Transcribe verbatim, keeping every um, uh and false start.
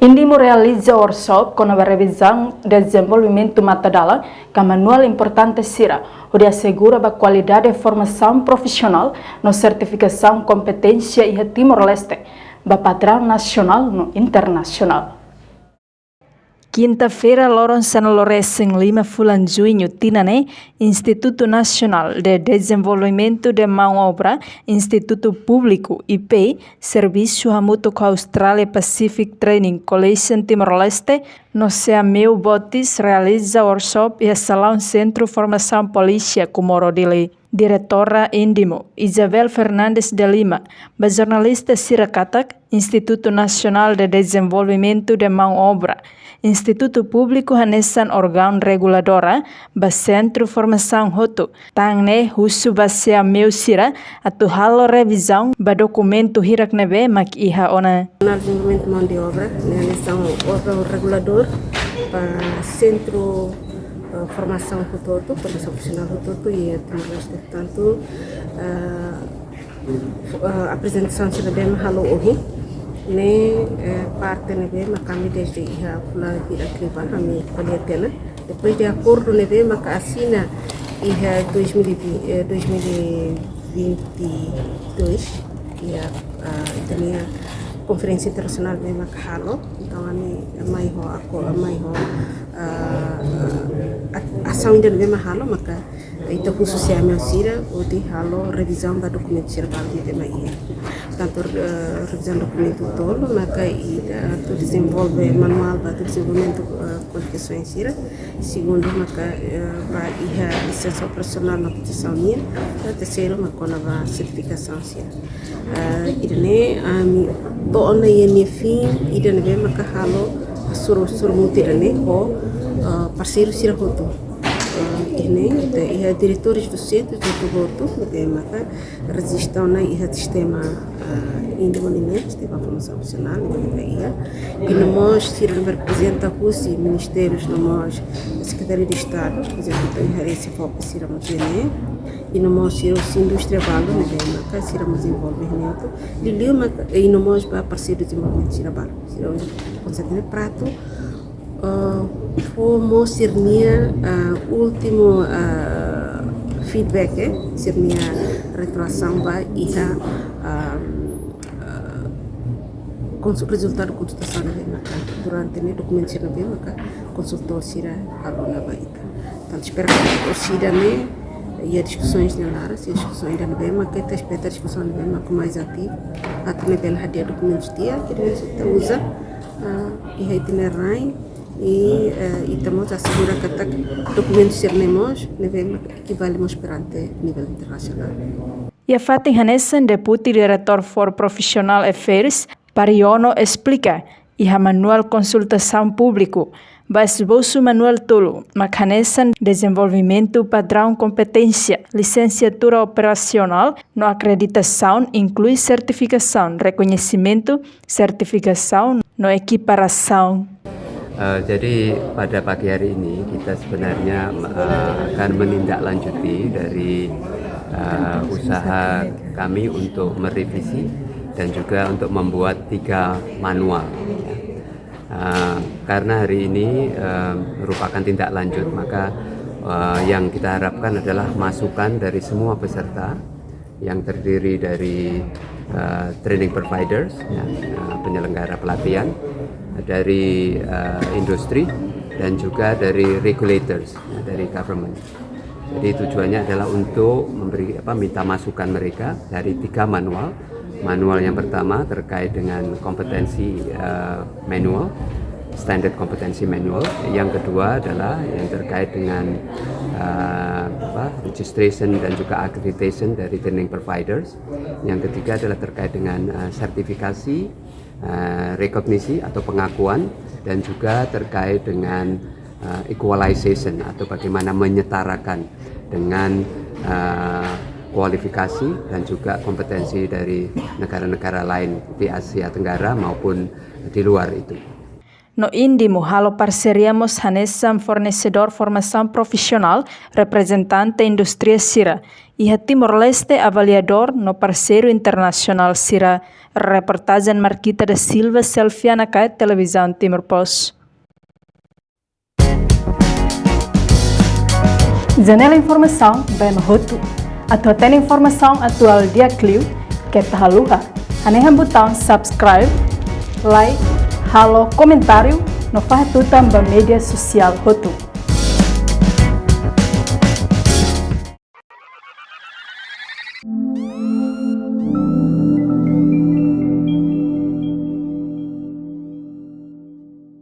INDIMO realiza workshop kona-ba revizaun dezenvolvimentu matadalan ka manuál importante sira, hodi asegura ba kualidade formasaun profisionál no sertifikasaun kompeténsia iha Timor-Leste, ba padraun nasionál no internasionál. Kinta-feira, loron sanulu-resin-lima fulan Juñu tinan ne'e, Instituto Nacional de Desenvolvimento de Mão Obra, Institutu Públiku, I P, servisu hamutuk ho Australia Pacific Training College Timor-Leste, no SEAMEU Botis realiza workshop iha salaun Sentru Formasaun Polísia Comoro Dili. Diretora INDIMO, Isabel Fernandes de Lima, ba jornalista sira katak, Instituto Nacional de Desenvolvimento de Mão Obra, Institutu Públiku hanesan órgaun reguladora ba sentru formasaun hotu, tan ne'e husu ba SEAMEU sira atu halo revizaun ba dokumentu hirak ne'ebé mak iha ona. Nacional de Desenvolvimento de Mão de Obra, ne'e hanesan órgaun reguladór ba sentru, eh, formasaun hotu-hotu, formasaun profisionál hotu-hotu iha Timor-Leste. Portantu, eh, eh, aprezentasaun sira ne'ebé mak halo ohin ne'e, eh, parte ne'ebé mak ami desde iha fulan hirak liubá ami ko'alia tiha ona. Depois de akordu ne'ebé maka asina iha dois mil e vinte, eh, dois mil e vinte e dois, iha, ah, ita-nia konferénsia internasionál ne'ebé maka halo. Entaun ami mai ho ako, mai ho, ah, a-, asaun ida ne'ebé mak halo, maka ita husu SEAMEU sira hodi halo revizaun ba dokumentu sira balu ne'ebé mak iha. Tantu, eh, revizaun dokumentu tolu, maka ida atu dezenvolve manuál ba atu dezenvolvimentu, eh, kualifikasaun sira. Segundu, maka, eh, ba iha lisensa operasionál no aplikasaun nian. Terseiru, maka kona-ba sertifikasaun sira. Eh, ida-ne'e, ami to'o ona iha nia fin, ida ne'ebé maka halo, suru, suru mutu ida-ne'e ho, eh, parseiru sira hotu. Eh, ida-ne'e, ita iha diretores dos centros hotu-hotu, ne'ebé maka rejista ona iha sistema, ah, INDIMO nian, sistema formasaun profisionál, ne'ebé iha. I no mós sira reprezenta husi ministérius no mós Sekretaria de Estadu, por ezemplu, ita iha SEFOPE sira mós iha ne'e. I no mós sira husi indústria balu, ne'ebé maka sira mós envolve iha ne'e hotu. Liuliu maka, i no mós ba parseiru dezenvolvimentu sira balu. Sira konsege pratu, ah, fó mós sira-nia, ah, últimu, ah, feedback, eh, sira-nia retroasaun ba iha, ah, ah, konsul-, rezultadu konsultasaun ne'ebé maka durante ne'e dokumentu sira ne'ebé maka konsultór sira halo ona ba ita. Portantu, espera katak orsida ne'e iha diskusaun nia laran, se diskusaun ida ne'ebé maka ita espera diskusaun ne'ebé maka mais ativu, atu nune'e bele hadi'a dokumentu di'ak, ke ita uza, ah, iha ita-nia rain, i, eh, ita mós asegura katak dokumentu sira-ne'e mós ne'ebé ekivale mós perante nivel internasionál. Iha fatin hanesan, Deputy Director for Professional Affairs, Pariono, esplika, iha manuál konsultasaun públiku ba esbosu manuál tolu, mak hanesan dezenvolvimentu padraun kompeténsia, lisensiatura operasionál no akreditasaun, inklui sertifikasaun, rekoñesimentu, sertifikasaun no ekiparasaun. Eh, jadi pada pagi hari ini kita sebenarnya, eh, akan menindaklanjuti dari, eh, usaha kami untuk merevisi dan juga untuk membuat tiga manual, ya. Eh, karena hari ini, eh, merupakan tindak lanjut, maka, eh, yang kita harapkan adalah masukan dari semua peserta yang terdiri dari, eh, training providers, ya, eh, penyelenggara pelatihan, dari, eh, industri, dan juga dari regulators, ya, dari government. Jadi tujuannya adalah untuk memberi, apa, minta masukan mereka dari tiga manual. Manual yang pertama terkait dengan kompetensi, eh, manual, standard competency manual. Yang kedua adalah yang terkait dengan, eh, apa, registration dan juga accreditation dari training providers. Yang ketiga adalah terkait dengan, eh, sertifikasi, eh, rekognisi atau pengakuan, dan juga terkait dengan, eh, equalization atau bagaimana menyetaraan dengan, eh, kualifikasi dan juga kompetensi dari negara-negara lain di Asia Tenggara maupun di luar itu. No INDIMU halo parseria mós hanesan fornesedór formasaun profisionál, reprezentante indústria sira iha Timor-Leste, avaliadór no parseiru internasionál sira. Reportajen Marquita da Silva, Selfiana Kaet, Televizaun Timor Post. Janela informasaun ba ema hotu. Atu hatene informasaun atuál di'ak liu, keta haluha hanehan butaun subscribe, like, halo komentáriu no fahe tutan ba média sosiál hotu.